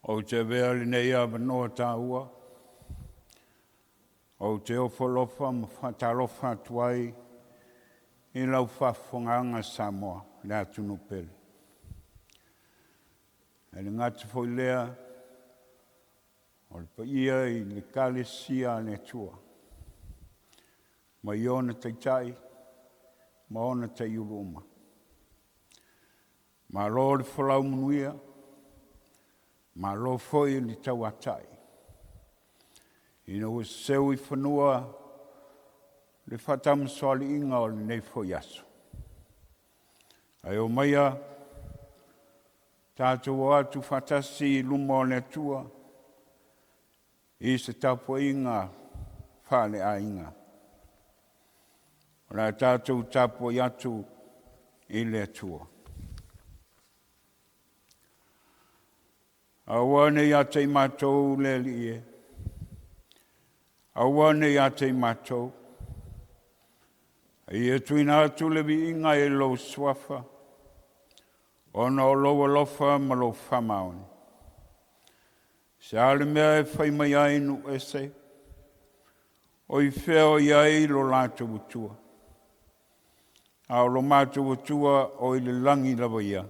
Ou te avea lenei avanoa taua ou te ofo alofa ma faatalofa atu ai i lau faafofogaaga Samoa le atunuu pele. Ae le gata foi i lea o le paia i le Ekalesia a le Atua mai ona Taitai ma ona taiulu uma. Malo le folau manuia, malo foi le tauatai ina ua seu i fanua le faatamasoaliiga o lenei foi aso. Ae omaia tatou o atu faatasi i luma o le Atua i se tapuaiga faaleaiga. O le a tatou tapuai atu i le Atua. Aua ne i ia te i matou le Alii e, aua ne i ia te i matou, a ia tuuina atu le viiga i lou Suafa ona o lou alofa ma lou faamaoni. O se a le mea e fai mai ai nuu ese, o i fea o i ai lo latou Atua? A o lo matou Atua o i le lagi lava Ia,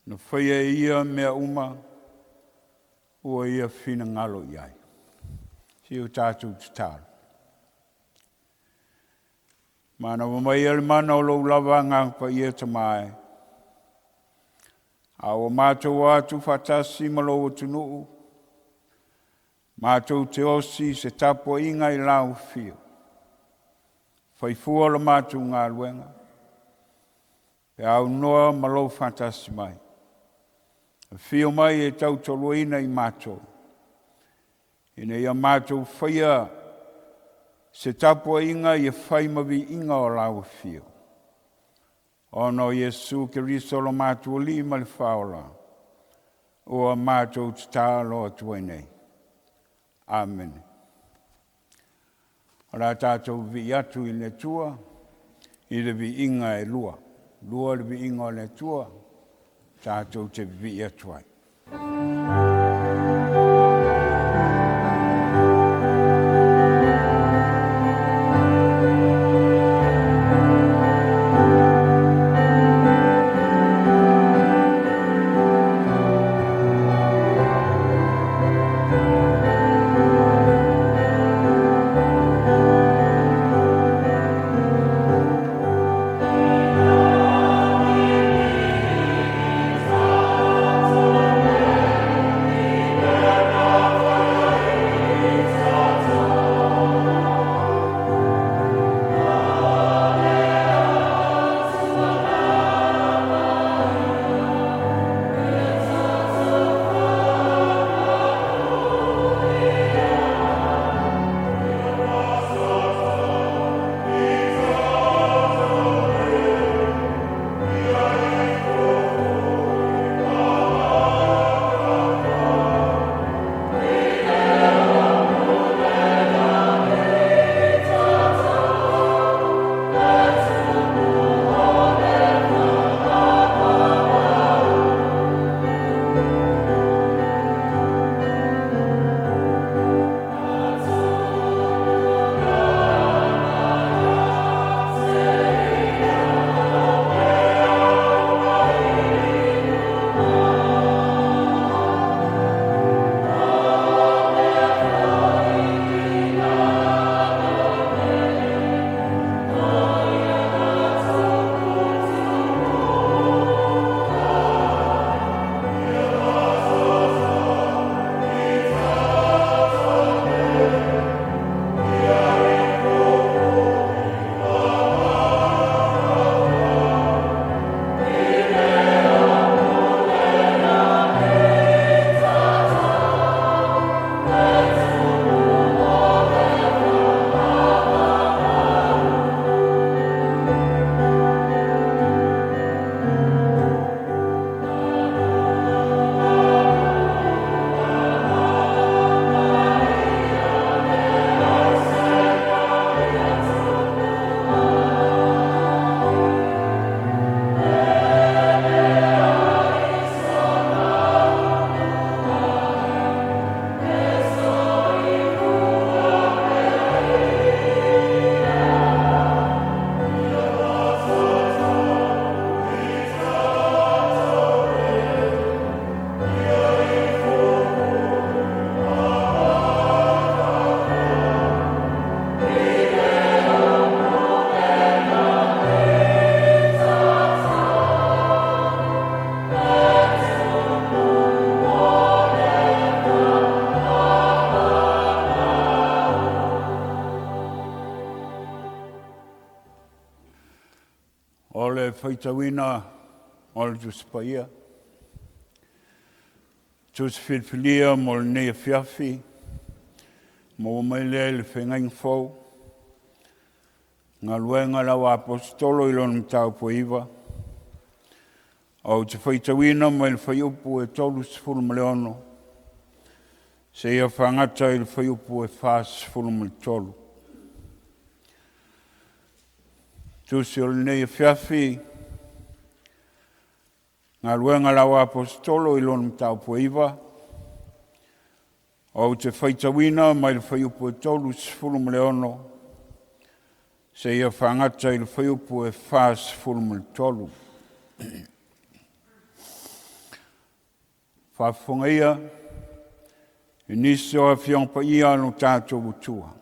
na faia e Ia mea uma ua Ia finagalo i ai. Se i o tatou tatalo. Manava maia le mana o lou lava Agaga Paia Tama e, a ua matou o atu faatasi ma lou atunuu matou te osi i se tapuaiga i lau afio, fai fua la matou galuega pe aunoa ma lou faatasi mai. Afio mai e tautoaluaina i matou ina ia matou faia se tapuaiga ia fai ma viiga o lau afio, ona o Iesu Keriso lo matou Alii ma le Faaola ua matou tatalo atu ai nei. Amene. O le a tatou vivii atu i le Atua i le viiga e lua, lua le viiga o le Atua tatou te vivii atu ai. Faitauina o le Tusi Paia, Tusi Filifilia mo lenei afiafi, maua mai lea i le Feagaiga Fou, Galuega a le Au Aposetolo i lona mataupu e 9, ou te faitauina mai le fuaiupu e 36 seia fagata i le fuaiupu e 43. Tusi o lenei afiafi, Galuega a le Au Aposetolo i lona mataupu e 9, ou te faitauina mai le fuaiupu e 36 seia fagata i le fuaiupu e 43. Faafofoga ia i nisi o Afioaga Paia a lo tatou Atua.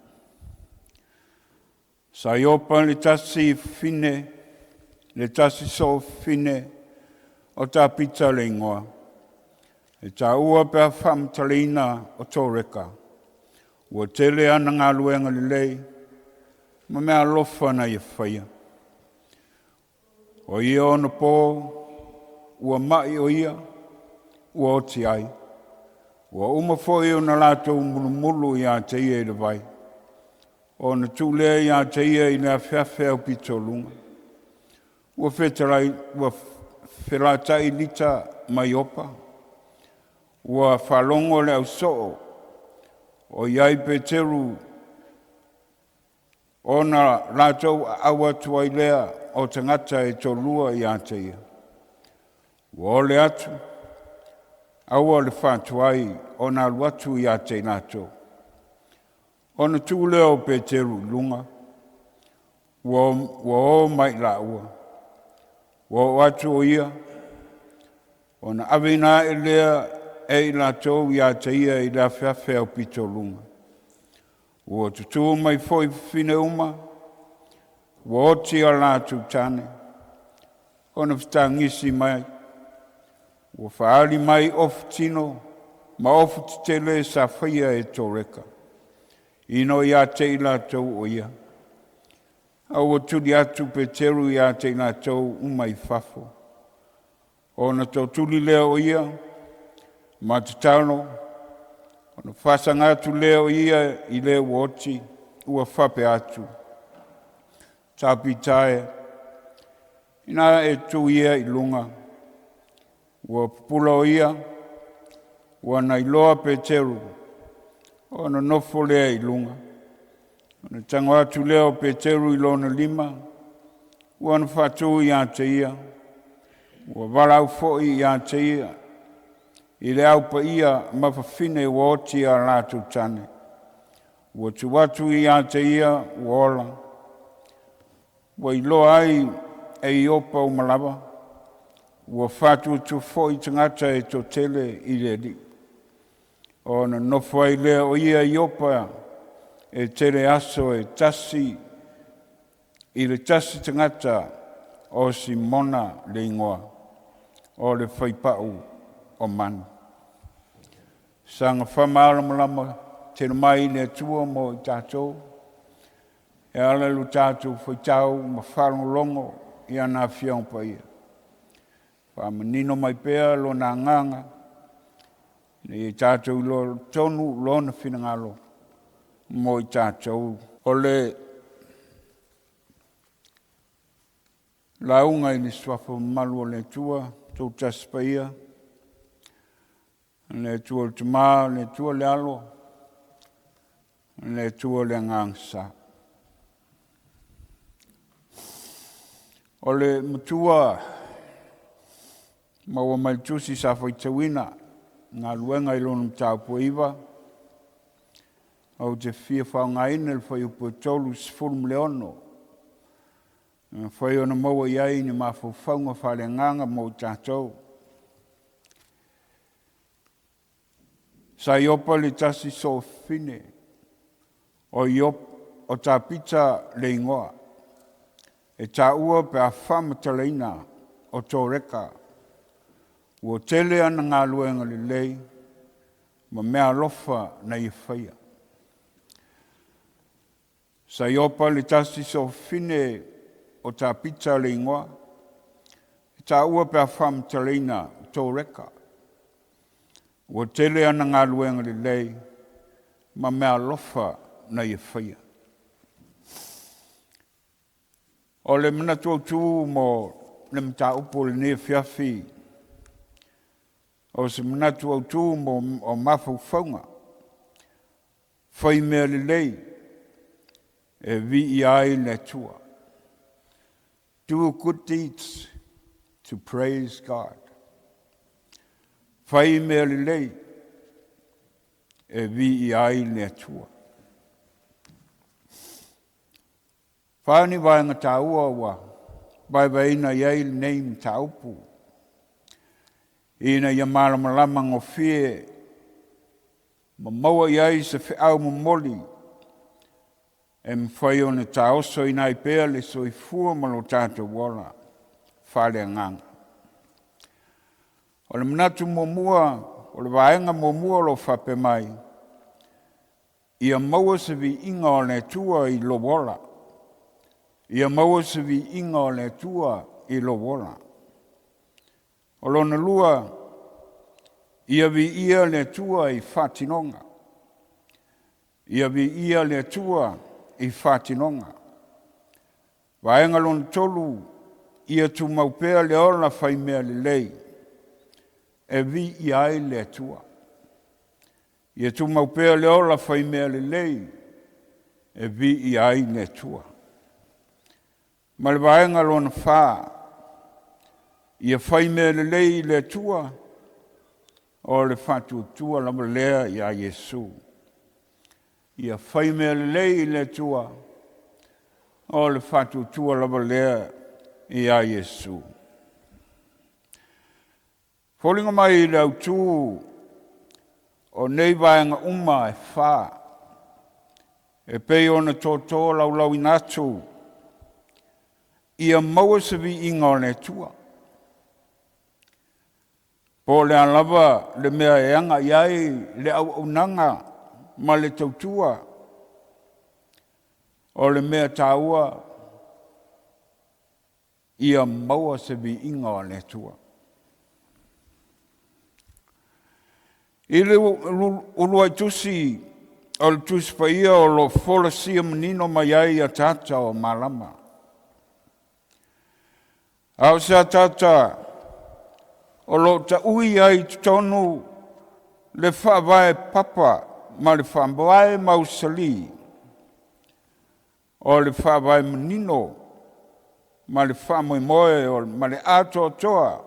Sa Iopa le tasi fafine, le tasi soofafine o Tapita le igoa, e taua pe a faamatalaina o Toreka, ua tele ana galuega lelei ma meaalofa na ia faia. O ia ona po ua mai o ia, ua oti ai. Ua uma foi ona latou mulumulu ia te ia i le vai, ona tuu lea ia te ia i le afeafe aupito luga. Ua felatai Lita ma Iopa, ua faalogo le ausoo o i ai Peteru ona latou aau atu ai lea o tagata e toalua ia te ia. Ua ole atu, aua le faatuai ona alu atu ia te i latou. Ona tuu lea o Peteru i luga, ua o ma i laua. Ua oo atu o ia, ona aveina ae lea e i latou ia te ia i le afeafe aupito luga. Ua tutu mai foi fafine uma, ua oti a latou tane, ona fetagisi mai, ua faaali mai ofu tino ma ofu tetele sa faia e Toreka, ina ia te i latou o ia. A ua tuli atu Peteru ia te i latou uma i fafo, ona tootuli lea o ia ma tatalo, ona faasaga atu lea o ia i le ua oti, ua faapea atu, “Tapita e, ina e tu ia i luga.” Ua pupula o ia, ua na iloa Peteru, ona nofo lea i luga. Ona tago atu lea o Peteru i lona lima, ua na faatu ia te ia, ua valaau foi ia te ia i le Au Paia ma fafine ua oti a latou tane. Ua tuu atu ia te ia ua ola, ua iloa ai e Iopa uma lava, ua faatuatua foi tagata e toatele i le Alii. Ona nofo ai lea o ia i Iopa e tele aso e tasi i le tasi tagata o Simona le igoa, o le faipau o manu. Saga faamalamalama tele mai le Atua mo i tatou, e ala i lo tatou faitau ma faalogologo i ana Afioaga Paia, faamanino mai pea Lona Agaga ina ia tatou iloa tonu Lona finagalo mo i tatou. O le lauga i le Suafa mamalu o le Atua Toatasi Paia, le Atua le Tama, le Atua le Alo, le Atua le Agaga Sa. O le matua maua mai le tusi sa faitauina, Galuega i lona mataupu e 9, ou te fia faaaogaina le fuaiupu e 36, e mafai ona maua i ai ni mafaufauga faaleagaga mo i tatou. Sa Iopa le tasi soofafine o Tapita le igoa, e taua pe a faamatalaina o Toreka, ua tele ana galuega lelei ma meaalofa na ia faia. Sa Iopa le tasi soofafine o Tapita le igoa. taua pe a faamatalaina Toreka. Ua tele ana galuega lelei ma meaalofa na ia faia. O le manatu autu mo le mataupu o lenei afiafi, o se manatu autu mo mafaufauga, fai mea lelei e viia ai le Atua. Do good deeds to praise God. Fai mea lelei e viia ai le Atua. Fa ni vaega taua ua vaevaeina i ai lenei mataupu ina ia malamalama gofie ma maua i ai se feau momoli e mafai ona taosoina ai pea le soifua ma lo tatou ola faaleagaga. O le manatu muamua, o le vaega muamua o lo o faapea mai, ia maua se viiga o le Atua i lou ola. Ia maua se viiga o le Atua i lou ola. O lona lua, ia viia le Atua i faatinoga. Ia viia le Atua i faatinoga. Vaega lona tolu, ia tumau pea le ola fai mea lelei e viia ai le Atua. Ia tumau pea le ola fai mea lelei e viia ai le Atua. Ma le vaega lona fa, ia fai mea lelei i le Atua, o le faatuatua lava lea ia Iesu. Ia fai mea lelei i le Atua, o le faatuatua lava lea ia Iesu. E foliga mai i le autu o nei vaega uma e fa, e pei ona toto laulauina atu, ia maua se viiga o le Atua. Po o le a lava le mea e aga i ai le auaunaga ma le tautua, o le mea taua ia maua se viiga o le Atua. I le uluai tusi o le Tusi Paia o lo o folasia manino mai ai ataata o malama, a o se ataata o lo o taui ai i totonu le faavae papa ma le faavae mausali, o le faavae manino ma le faamoemoe ma le atoatoa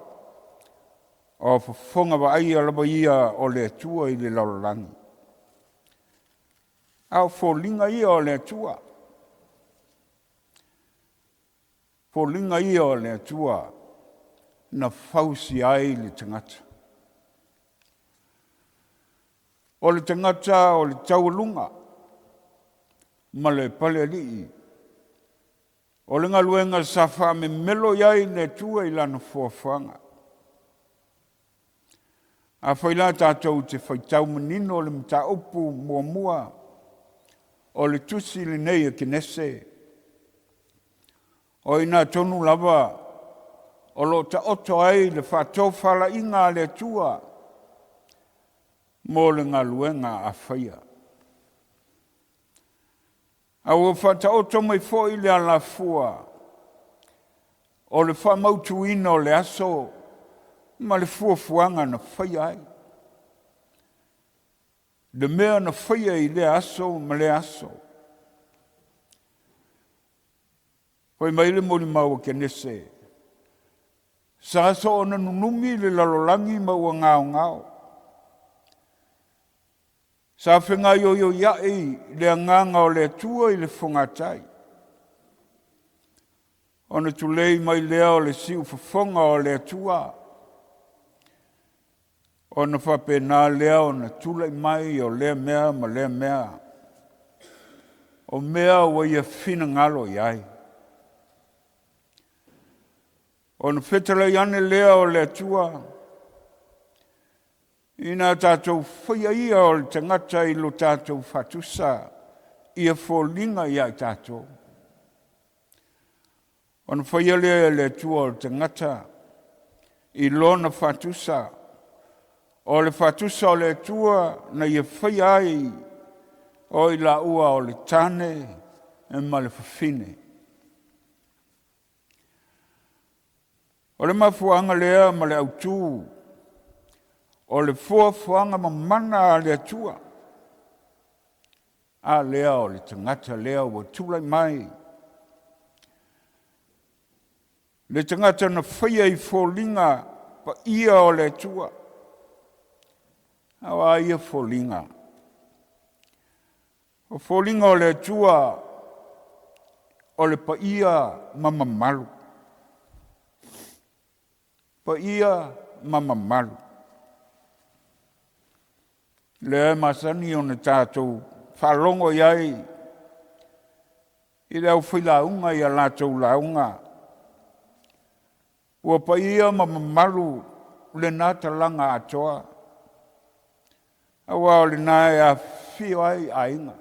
o fofoga vaaia lava ia o le Atua i le lalolagi. A o foliga ia o le Atua, foliga ia o le Atua na fausia ai le tagata. O le tagata o le taualuga ma le palealii o le galuega sa faamemelo i ai le Atua i Lana foafoaga. Afai la tatou te faitau manino le mataupu muamua o le tusi lenei a Kenese, o i ina tonu lava o lo o taoto ai le faatofalaiga a le Atua mo le galuega a faia. A ua faataoto mai foi le alafua o le faamautuina o le aso ma le fuafuaga na faia ai, le mea na faia i lea aso ma lea aso. Fai mai le molimau a Kenese, sa soona nunumi le lalolagi ma ua gaogao. Sa fegaioioiai le agaga o le Atua i le fogatai, ona tulei mai lea o le siufofoga o le Atua, ona faapena lea ona tulai mai o lea mea ma lea mea, o mea ua Ia finagalo i ai. Ona fetalai ane lea o le Atua, ina a tatou faia ia o le tagata i lo tatou faatusa, ia foliga ia i tatou. Ona faia lea e le Atua o le tagata. i lona faatusa. O le faatusa o le Atua na ia faia ai o i laua o le tane ma le fafine. O le mafuaaga lea ma le autu o le foafoaga mamana a le Atua, a lea o le tagata lea ua tulai mai, le tagata na faia i foliga paia o le Atua. A o a ia foliga? O foliga o le Atua o le paia ma mamalu, paia ma mamalu. Lea e masani ona tatou faalogo i ai i le aufailauga i a latou lauga, ua paia ma mamalu lena talaga atoa, aua o lena e afifio ai aiga.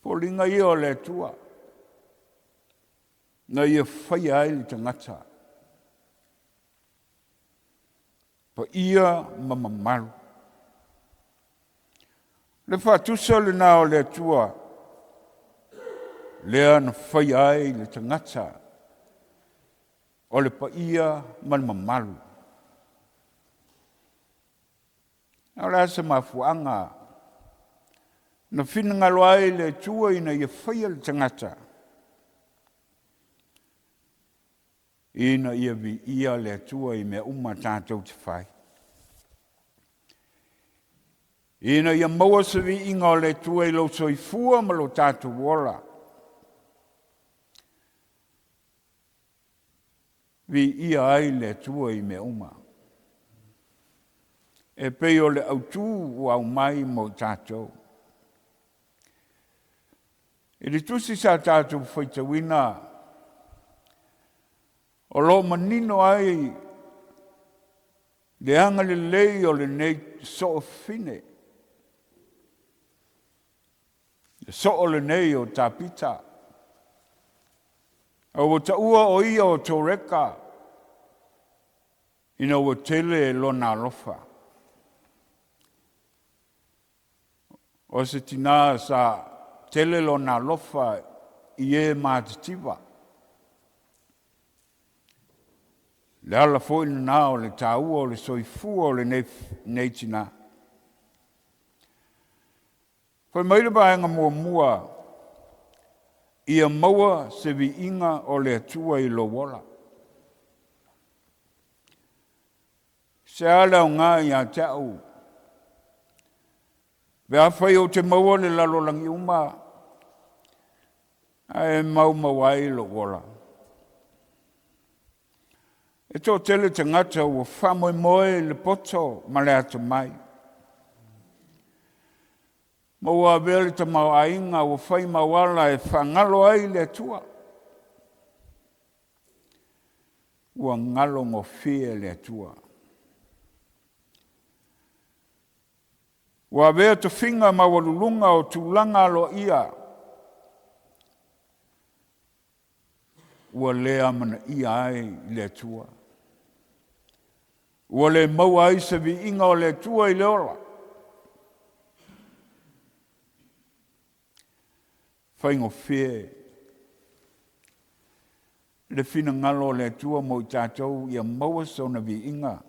O foliga ia o le Atua na Ia faia ai le tagata, paia ma mamalu. O le faatusa lena o le Atua lea na faia ai le tagata o le paia ma le mamalu. A o le a se mafuaaga na finagalo ai le Atua ina ia faia le tagata? Ina ia viia le Atua i mea uma tatou te fai. Ina ia maua se viiga o le Atua i lou soifua ma lo tatou ola. Viia ai le Atua i mea uma. E pei o le autu ua aumai mo i tatou. I le tusi sa tatou faitauina, o lo o manino ai le agalelei o lenei soofafine, le soo lenei o Tapita, a ua taua o ia o Toreka ina ua tele lona alofa. O se tina sa tele lona alofa i e matitiva. O le ala foi lena o le taua o le soifua o lenei tina. Fai mai le vaega muamua, ia maua se viiga o le Atua i lou ola. Se a le aoga ia te au pe afai ou te maua le lalolagi uma ae maumau ai lou ola? E toatele tagata ua faamoemoe i le poto ma le atamai, ma ua avea le tamaoaiga ua fai ma auala e faagalo ai le Atua. Ua galo gofie le Atua. Ua avea tofiga maualuluga o tulaga aloaia ua le amanaia ai le Atua, ua le maua ai se viiga o le Atua i le ola. E faigofie le finagalo o le Atua mo i tatou ia maua sona viiga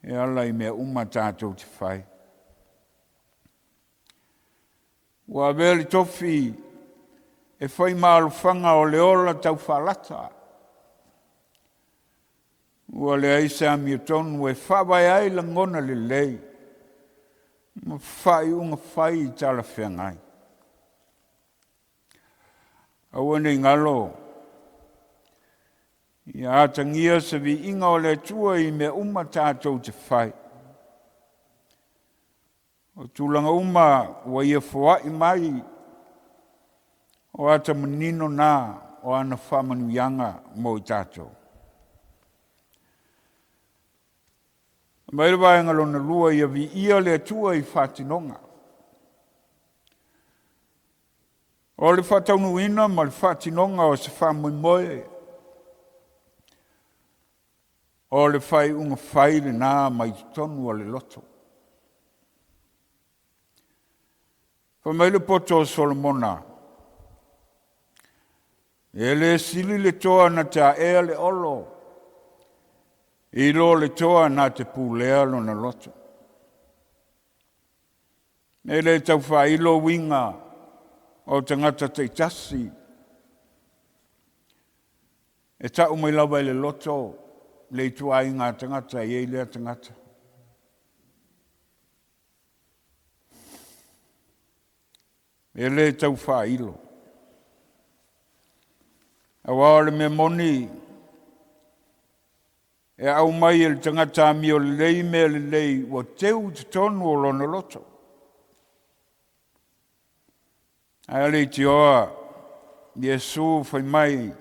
e ala i mea uma tatou te fai. Ua avea le tofi e fai ma alofaga o le ola taufaalata, ua leai se amiotonu e faavae ai lagona lelei ma faaiuga fai talafeagai. Aua ne i galo ia atagia se viiga o le Atua i mea uma tatou te fai. O tulaga uma ua Ia foai mai, o ata manino na o ana faamanuiaga mo i tatou. Fai mai le vaega lona lua, ia viia le Atua i faatinoga. O le faataunuuina ma le faatinoga o se faamoemoe, o le faaiuga fai lena mai totonu o le loto. Fai mai le poto o Solomona, “E le sili le toa na te aea le olo i lo le toa na te pulea lona loto.” E le tau faailo uiga o tagata taitasi, e tau mai lava i le loto le ituaiga tagata e i ai lea tagata. E le tau faailo, aua o le mea moni, e aumai e le tagata amio lelei mea lelei ua teu i totonu o lona loto, ae leitioa Iesu fai mai,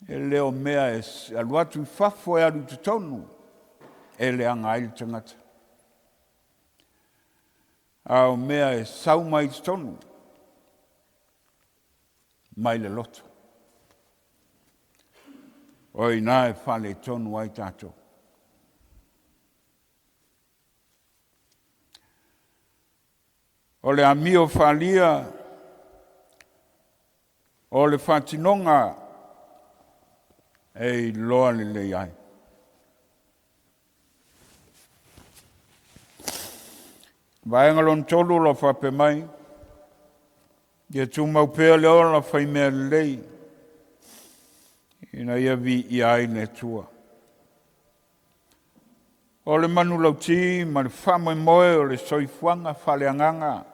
e le o mea e alu atu i fafo e alu i totonu e leaga ai le tagata, a o mea e sau mai totonu mai le loto. O i ina e faaletonu ai tatou. O le amio faaalia o le faatinoga e iloa lelei ai. O le vaega lona tolu o lo o faapea mai, ia tumau pea le ola fai mea lelei ina ia viia ai le Atua. O le manulauti ma le faamoemoe o le soifuaga faaleagaga,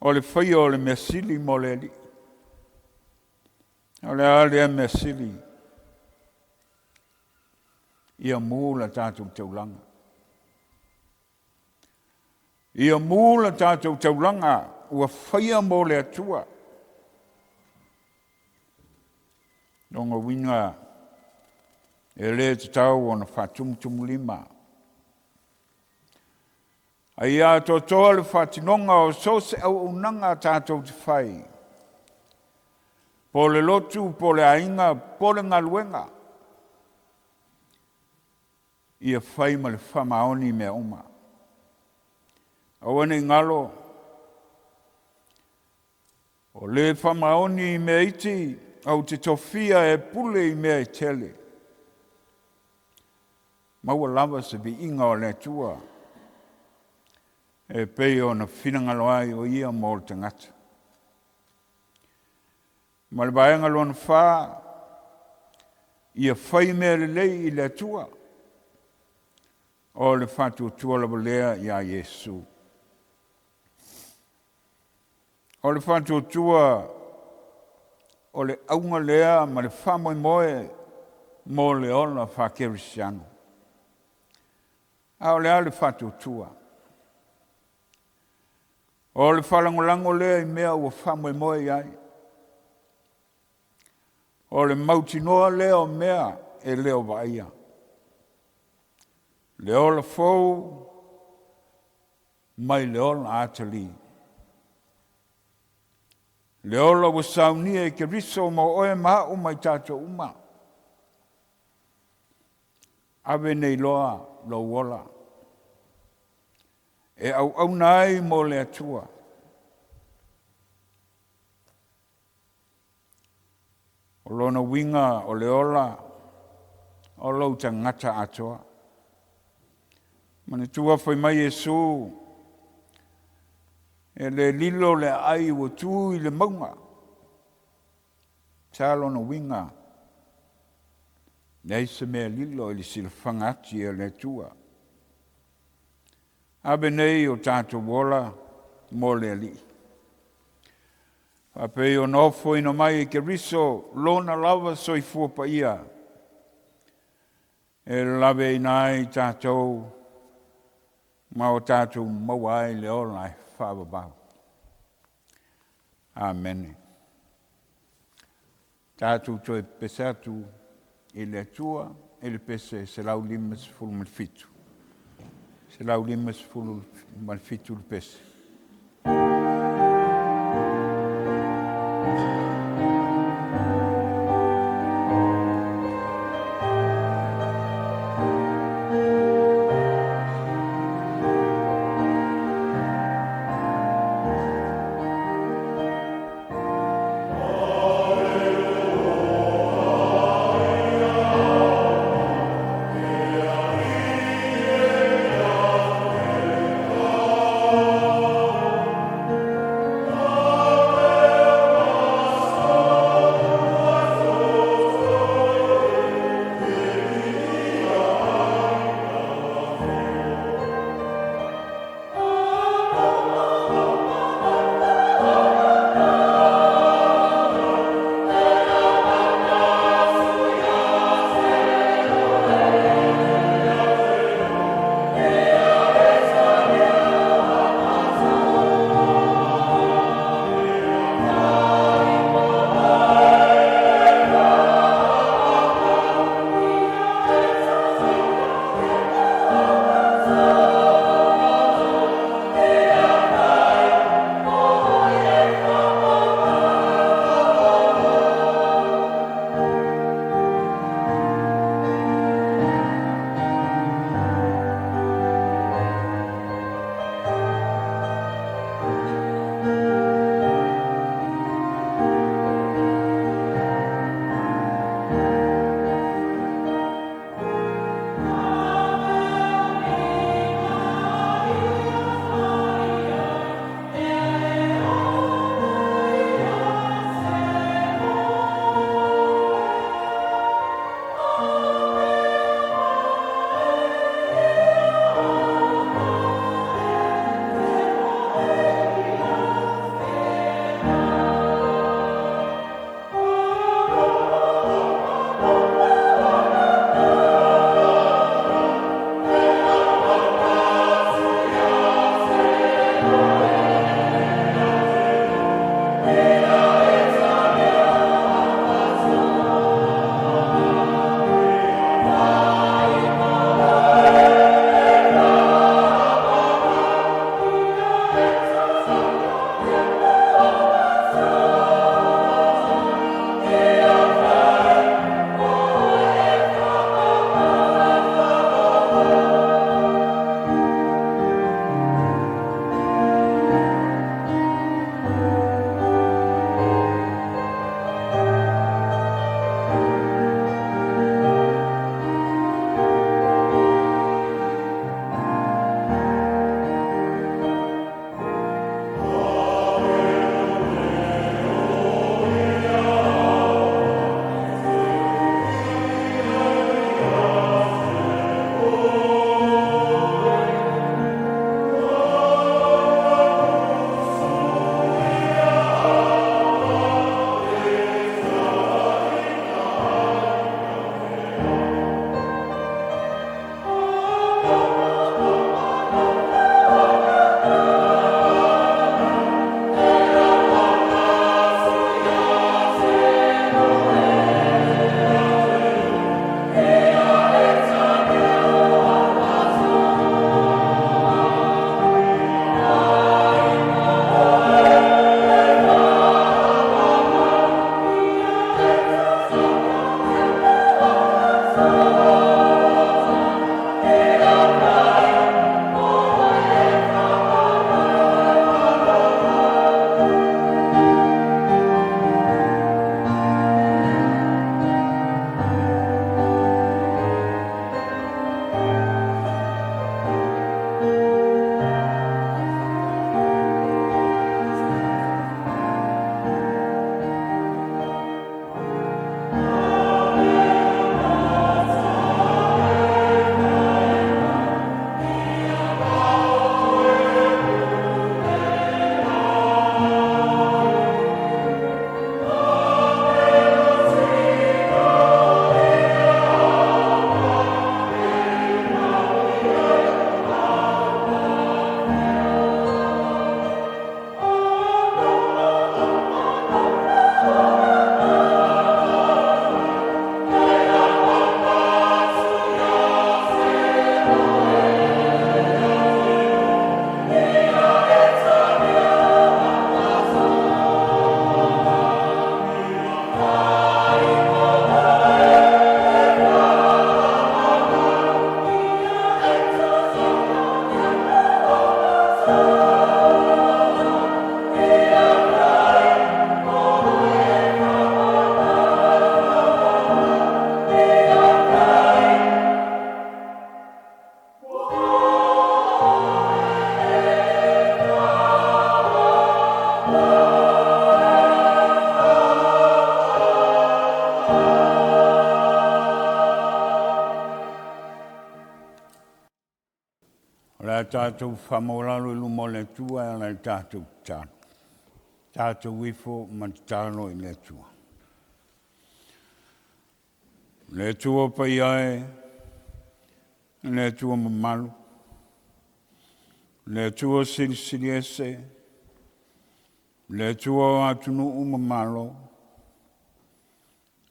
o le faia o le mea sili mo le Alii. O le a lea mea sili? Ia mu la tatou taulaga, ia mu le tatou taulaga ua faia mo le Atua. O lona uiga e le tatau ona faatumutumulima, a ia atoatoa le faatinoga o so o se auaunaga tatou te fai, po o le lotu po o le aiga po o le galuega, ia fai ma le faamaoni mea uma. Aua ne i galo, o le faamaoni i mea iti, ou te tofia e pule i mea e tele. Maua lava se viiga o le Atua e pei ona finagalo ai o Ia mo le tagata. Ma le vaega lona fa, ia fai mea lelei i le Atua, o le faatuatua lava lea ia Iesu. O le faatuatua o le auga lea ma le faamoemoe mo le ola faakerisiano. A o le a le faatuatua? O le faalagolago lea i mea ua faamoemoe i ai. O le mautinoa lea o mea e le o vaaia. Le ola fou mai le ola atalii. Le ola ua saunia e Keriso mo oe ma au ma i tatou uma. Ave nei loa lou ola e auauna ai mo le Atua. O lona uiga o le ola, o lou tagata atoa. Manatua fai mai Iesu, e le lilo le aai ua tu i le mauga. O le a lona uiga? E leai se mea e lilo i le silafaga ati a le Atua. Ave nei o tatou ola mo le Alii, faapei ona ofoina mai e Keriso lona lava soifua paia e laveaiina ai tatou ma o tatou maua ai le ola e faavavau. Amene. Tatou toe pepese atu i le Atua i le pese 157, 157 le pese. Le a tatou faamaualalo i luma o le Atua e ala i le tatou tatalo. Tatou ifo ma tatalo i le Atua. Le Atua paia e, le Atua mamalu, le Atua silisili ese, le Atua o atunuu ma malo,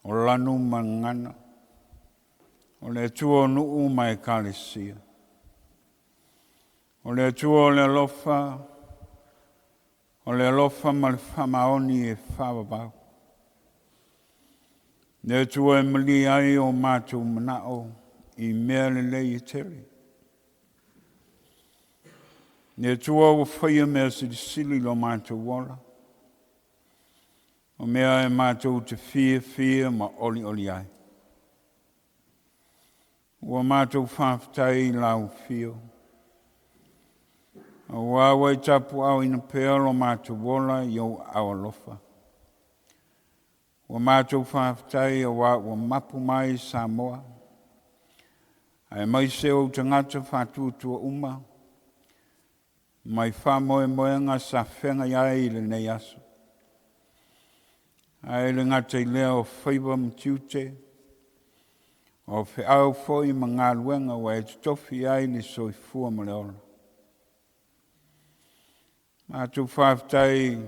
o lanu ma gagana, o le Atua o nuu ma ekalesia, o le Atua o le alofa, o le alofa ma le faamaoni e faavavau, le Atua e malie ai o matou manao i mea lelei e tele. Le Atua ua faia mea silisili i lo matou ola, o mea e matou te fiafia ma olioli ai. Ua matou faafetai i lau Afio, aua ua e tapuaaoina pea lo matou ola i ou aao alofa. Ua matou faafetai aua ua mapu mai Samoa aemaise o ou tagata faatuatua uma mai faamoemoega sa feagai ai i lenei aso. Ae le gata i lea o faiva ma tiute, o feau foi ma galuega ua e totofi i ai le soifua ma le ola. Matou faafetai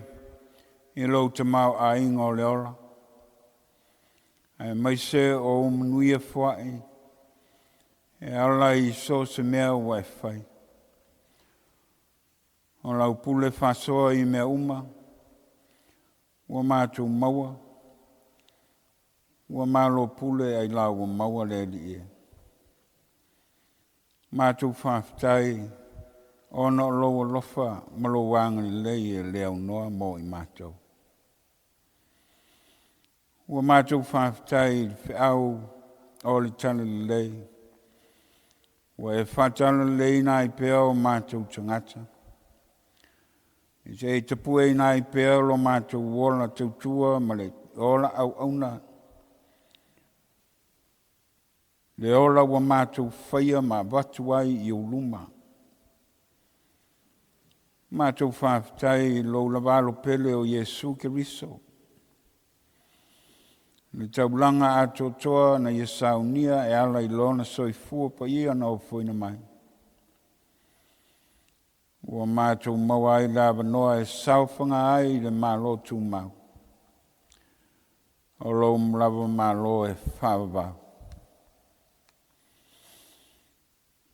i lou tamaoaiga o le ola, aemaise o ou manuia foai e ala i so o se mea ua e fai. O lau pule faasoa i mea uma ua matou maua, ua malo pule ailao ua maua le Alii e. Matou faafetai ona o lou alofa ma lou agalelei e le aunoa mo i matou. Ua matou faafetai i le feau o le Talalelei ua e faatalaleleiina ai pea o matou tagata, se i tapueina ai pea lo matou ola tautua ma le ola auauna, le ola ua matou faia ma avatu ai i ou luma. Matou faafetai i lou lava Alo pele o Iesu Keriso i le taulaga atoatoa na Ia saunia e ala i Lona soifua paia na ofoina mai, ua matou maua ai le avanoa e saofaga ai i le Malo Tumau, o lou lava Malo e faavavau.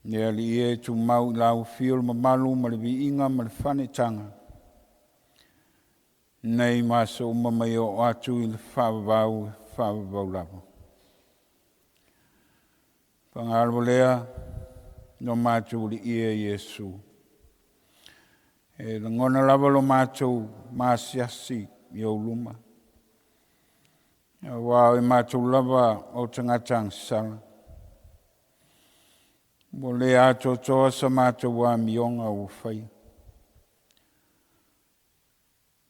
Le Alii e, tumau i lau Afio le mamalu ma le viiga ma le faaneetaga nei ma aso uma ma ia oo atu i le faavavau, e faavavau lava. Paga lea, lo matou Alii e Iesu, e lagona lava lo matou maasiasi i ou luma, aua o i matou lava o tagata agasala, ua le atoatoa sa matou amioga ua faia,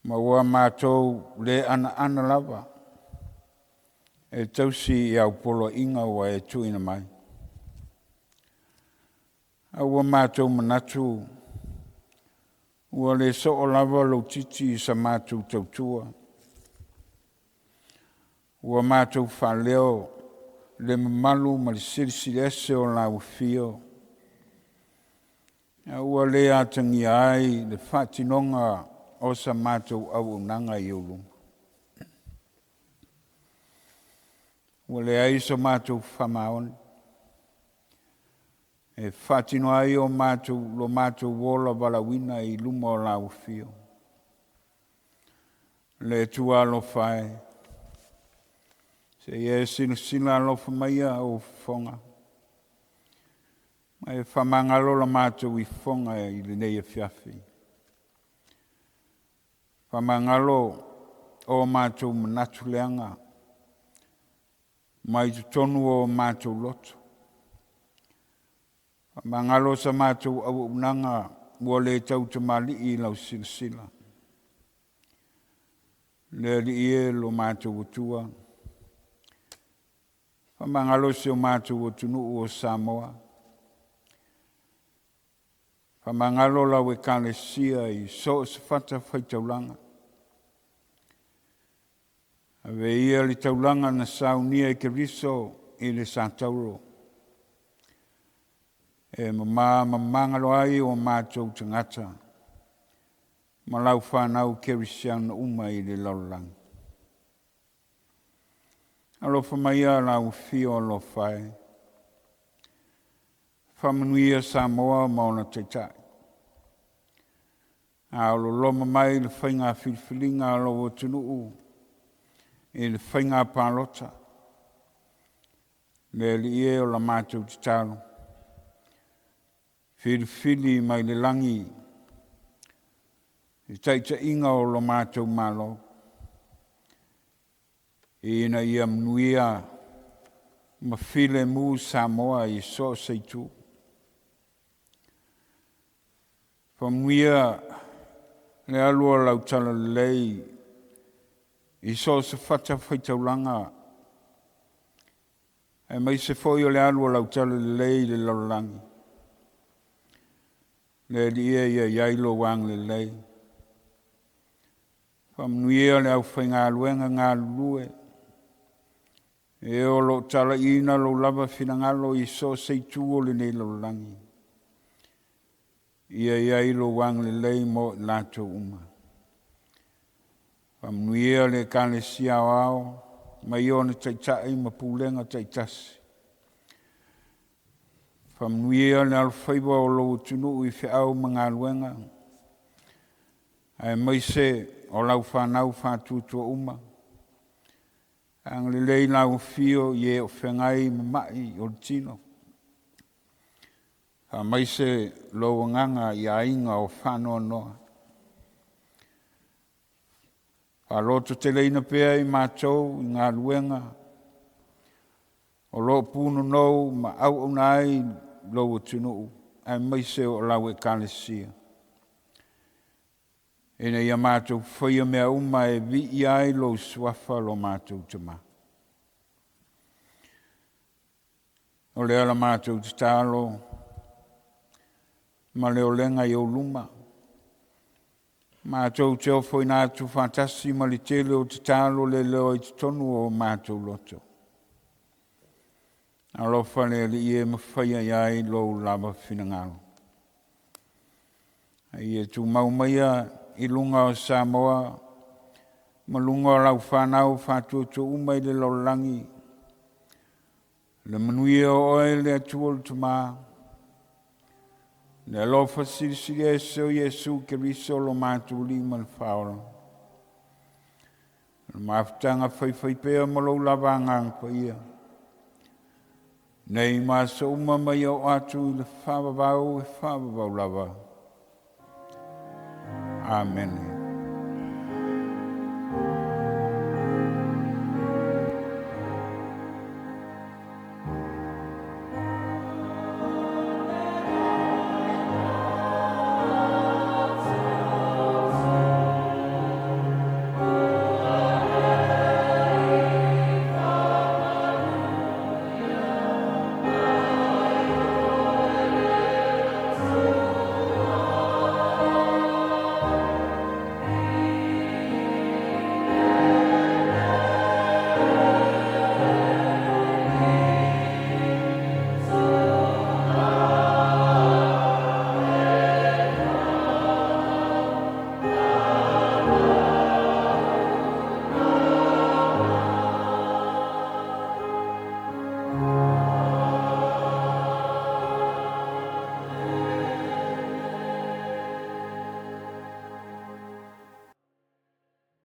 ma ua matou le anaana lava e tausi i au poloaiga ua e tuuina mai. Ae ua matou manatu ua le soo lava lou titi i sa matou tautua, ua matou faaleo le mamalu ma le Silisili Ese o lau Afio, a ua le atagia ai le faatinoga o sa matou auaunaga i ou luma. Ua leai so matou faamaoni e faatino ai lo matou ola valaauina i luma o lau Afio. Le Atua alofa e, se i e silasila alofa maia ou fofoga ma e faamagalo la matou ifofoga i lenei afiafi. Faamagalo o matou manatu leaga mai totonu o matou loto, faamagalo sa matou auaunaga ua le tautamalii i lau silasila. Le Alii e lo matou Atua, faamagalo si o matou atunuu o Samoa. Faamagalo lau Ekalesia i so o se fatafaitaulaga. Ave ia le taulaga na saunia e Keriso i le satauro, e mama ma magalo ai o matou tagata ma lau fanau kerisiano uma i le lalolagi. Alofa maia lau Afio alofa e, faamanuia Samoa ma ona Taitai, a o loloma mai le faiga filifiliga a lou atunuu i le faiga palota. Le Alii e o la matou tatalo, filifili mai le lagi le taitaiga o lo matou Malo, ina ia manuia ma filemu Samoa i so o se itu. Faamanuia le alu o lau Talalelei i so o se fatafaitaulaga aemaise foi o le alu o lau Talalelei i le lalolagi. Le Alii e, ia i ai Lou agalelei, faamanuia le aufaigaluega galulue, e o lo o talaiina lou lava finagalo i so o se itu o lenei lalolagi, ia i ai Lou agalelei mo i latou uma. Faamanuia le Ekalesia Aoao mai ona taitai ma pulega taitasi, faamanuia le alofaiva o lou atunuu i feau ma galuega, aemaise o lau fanau faatuatua uma. Agalelei lau Afio i e o feagai ma mai o le tino, faamaise lou agaga i aiga o faanoanoa. Faalototeleina pea i matou i galuega o lo o punonou ma auauna ai lou atunuu aemaise o lau Ekalesia, ina ia matou faia mea uma e viia ai lou Suafa lo matou Tama. O lea la matou tatalo ma le olega i ou luma, matou te ofoina atu faatasi ma le tele o tatalo leleoa i totonu o matou loto. Alofa le Alii e ma faia i ai lou lava finagalo. A ia tumau maia i luga o Samoa ma luga o lau fanau faatuatua uma i le lalolagi le manuia o Oe le Atua le Tama, le alofa Silisili Ese o Iesu Keriso lo matou Alii ma le Faaola, le mafutaga faifaipea ma lou lava Agaga Paia, nei ma aso uma ma ia oo atu i le faavavau e faavavau lava. Amene.